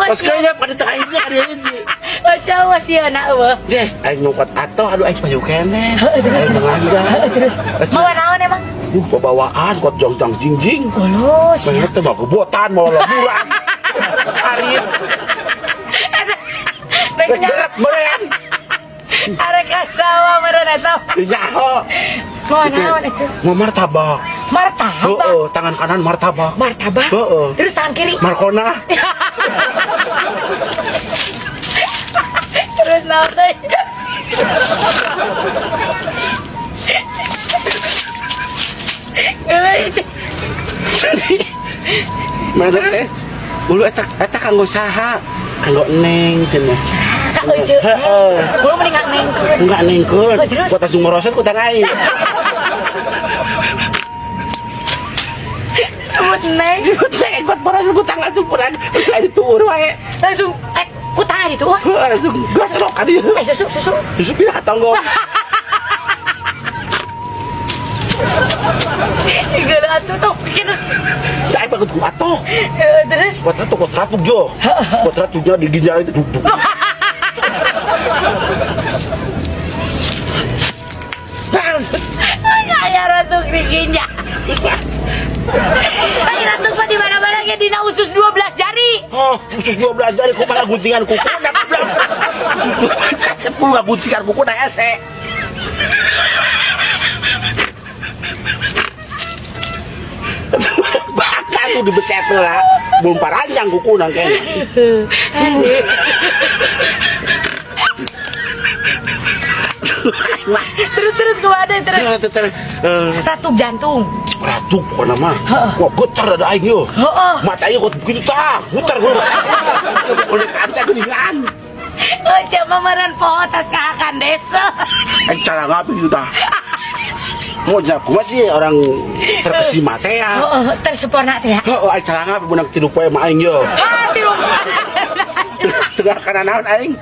Pas kayaknya pada tengah hiji ka dieu hiji. Oce eueuh sieuna eueuh. Yes, aing nyungkot atoh, aduh aing payu keneh. Aing menganggap. Terus mawa naon emang? Babawaan kot jongjang jingjing. Olo sia. Mana teh mah kebotan mau leburan. Arit, Rek rek berat meureun. Arek ka sawah meureun eta. Nyaho. Mawa naon itu? Mau martabak. Martabak. Heeh, tangan kanan martabak. Martabak. Heeh. Terus tangan kiri. Markona. Terus naon deui? Mana teh? Ulu eta eta kanggo saha? Kanggo neng cenah. Ka Ece. Heeh. Gua mending nengkeun. Enggak nengkeun. Oh, terus? Buat langsung merosot ku tangan aing. Sebut neng. Teh buat merosot ku tangan langsung terus aing dituur wae. Langsung ku tangan itu. Wah. Heeh, langsung gasrok ka dieu. Eh susu susu. Susu pindah ka tonggo. Geuleuh atuh tuh bikin. Saya banget ku atoh. Terus Buat atoh kuat ratuk jo. Kuat ratuknya di ginjal itu duk duk. Aya ratuk di ginjal. Ay ratuk mah di mana-mana ge dina usus 12 jari. Oh, khusus 12 jari kumaha guntingan kuku na goblok. Khusus 12 jari kumaha guntingan kuku na ese. Bahkan tuh dibeset lah. Belum paranjang kuku nang kene. Terus terus kumaha deui terus. Terus terus Ratuk jantung. Ratuk pokoknya mah. Wah, getar ada aing yo. Heeh. Mata aing kok begitu tah, muter gua. Udah kantai geuningan. Ece mah meureun poho tas ka desa. Aing cara ngapain gitu tah. Mau jago sih orang terkesima teh ya. Heeh, tersepona teh ya. Heeh, aing cara ngapain menang tilu poe mah aing yo. Ah, tilu poe. Tengah kana naon aing?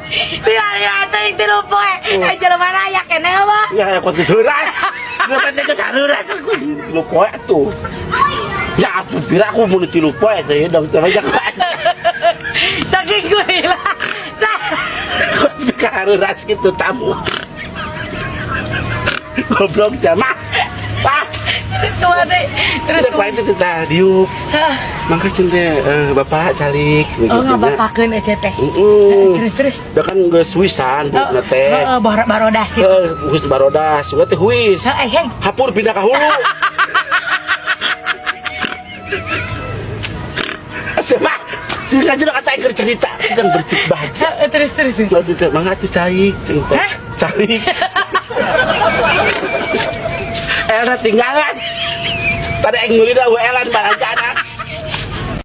Tilu atuh tilu poe. Ai jelema aya keneh mah. Ya kuat geus heuras. Geus teh geus heuras aku. Tilu poe atuh. Ya atuh pira aku mun tilu poe teh dong teh banyak. Saking gurila. Heuras gitu tamu. Goblok jamaah. Ah, Terus kumaha deui? Terus terus kumaha itu tah diuk. Mangka cenah bapak salik Oh, ngabapakeun Ece teh. Heeh. Terus terus. Da kan geus wisan buukna teh. Heeh, barodas gitu. Heeh, huis barodas, sugan teh huis. Heeh, heng. Hapur pindah ka hulu. Sebab sing aja kata aing cerita sedang bercerita bahagia. Heeh, terus terus. terus. Lalu teh mangga atuh cai cing teh. Hah? Cai. Elna tinggalan. Tadi aing meuli da elan balanjana.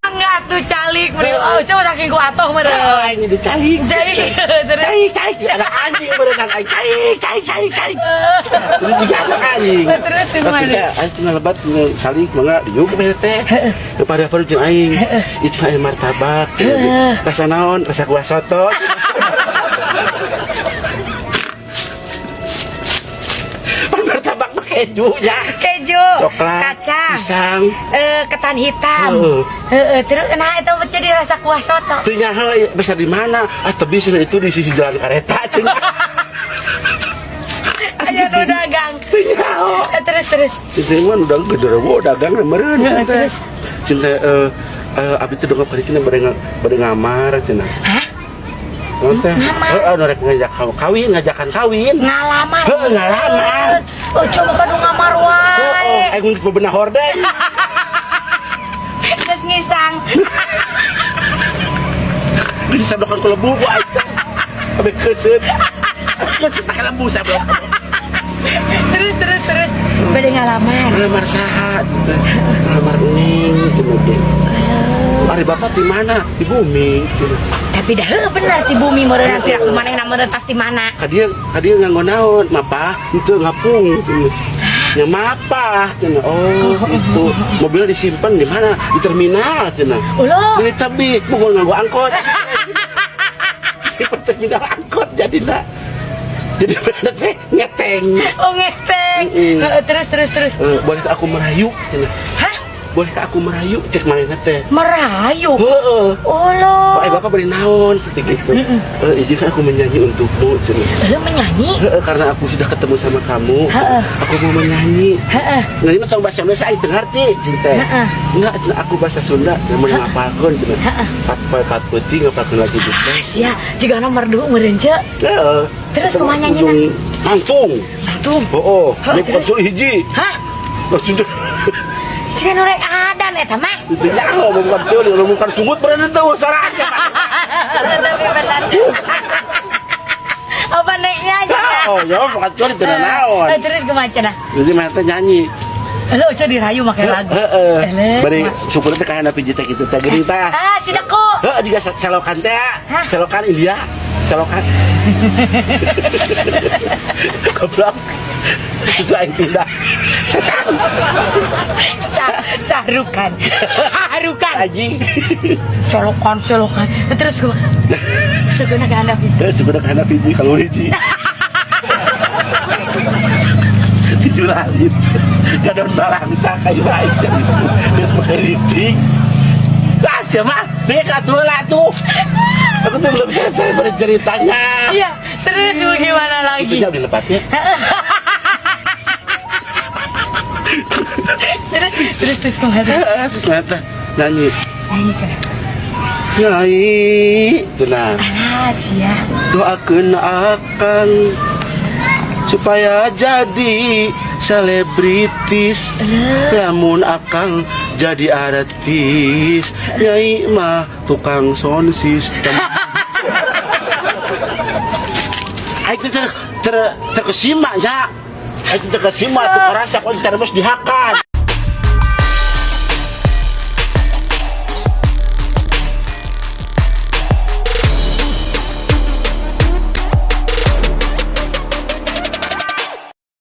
Mangga atuh calik meureun. Oh, coba saking ku atoh meureun. Aing di cai. Cai terus. Cai cai anak anjing meureun aing cai cai cai cai. Ini juga anak anjing. Terus gimana? Terus teh aing cenah lebat calik mangga diuk ke teh. Kepada baru jeung aing. Ieu cenah aya martabak. Cenah. Rasa naon? Rasa kuah soto. Pan martabak mah keju nya. Keju, Coklat, kacang, pisang. Ketan hitam. Heeh. Heeh, terus nah itu jadi rasa kuah soto. Teu nyaho bisa di mana? Ah tapi cenah itu di sisi jalan kereta cenah. Aya nu dagang. Teu nyaho. Terus terus. Cinta mah udah gederewo dagang meureun Heeh, cinta. terus? Cinta abdi teh dongkap ka dieu cenah bade ngamar cenah. Hah? Naon teh? Ngamar? Heeh, nu rek ngajak kawin, ngajakan kawin. Ngalamar. Heeh, ngalamar. Oh, cuma kadu ngamar wae. Heeh, aing geus bebenah hordeng. Geus ngisang. Geus sablokan ku lebu ku aing teh. Abe keuseup. Keuseup pake lebu sablok. Terus terus terus. Bade ngalamar. Ngelamar saha cenah. Ngelamar ning cenah ge. Ari bapak di mana? Di bumi cenah. Tapi dah heuh bener ti bumi meureunna pira manehna meureun tas di mana. Ka dieu nganggo naon? Mapah henteu ngapung cenah. Ya mapah cenah. Oh, gitu. Mobilnya disimpan di mana? Di terminal cenah. Ulah. Ini tebih, bukan nganggo angkot. Simpan terminal angkot jadina. Jadi bener teh ngeteng. Oh, ngeteng. Mm-mm. Heeh, terus terus terus. Boleh aku merayu cenah. Hah? Bolehkah aku merayu, cek manehna teh. Merayu. Heeh. Oh lo. Pak, eh, bapak beri naon seperti gitu. Eh, izinkan aku menyanyi untukmu cenah. Lu menyanyi? Heeh, karena aku sudah ketemu sama kamu, Heeh. aku mau menyanyi. Heeh. Nyanyi mah tong bahasa Indonesia aing teu ngarti cing teh. Heeh. Enggak, cenah, aku bahasa Sunda, cenah mau ngapalkeun cenah. Pat poe pat peuting ngapalkeun lagu gitu. Ah, sia, jiga merdu meureun ce. Heeh. Terus Ketemu kumaha nyanyina? ujung Nangtung. Tuh. Oh, Hah, ini bukan terus? curi hiji. Hah? Langsung deh. Jiga nu rek adan eta mah. Itu nyaho bukan curi, bukan sungut berarti tuh sarang. Tapi benar. Apa neknya aja? Oh, ya bukan curi teu naon. Eh, terus kumaha cenah? Jadi mana teh nyanyi. Lu udah dirayu make lagu. Heeh. Eleh, Bari kumaha? syukur teh kana piji teh kitu teh geuning tah. Ah, si Deko. Heeh, jiga selokan teh. Hah? Selokan India. Selokan. Goblok. Susah aing pindah. Setan. Sarukan. Sarukan. Anjing. Selokan, selokan. Terus kumaha? Suguna ka handap hiji. Saya suguna kana hiji kalau hiji. Dicurahit. Kadon balangsa kayu aja. Terus mengeritik. Ah, siapa? Dia lah tuh. Aku tuh belum selesai berceritanya. Iya, terus bagaimana lagi? Itu jauh dilepatnya. Terus terus terus kumaha? Heeh, terus ternyata nyanyi. Nyanyi cenah. Nyai, tenang. Alah, sia. Doakeun akang supaya jadi selebritis. Lamun akang jadi artis, nyai mah tukang sound system. Aing teh ter, ter, terkesima ya. Aing teh terkesima tuh kerasa kok terus dihakan.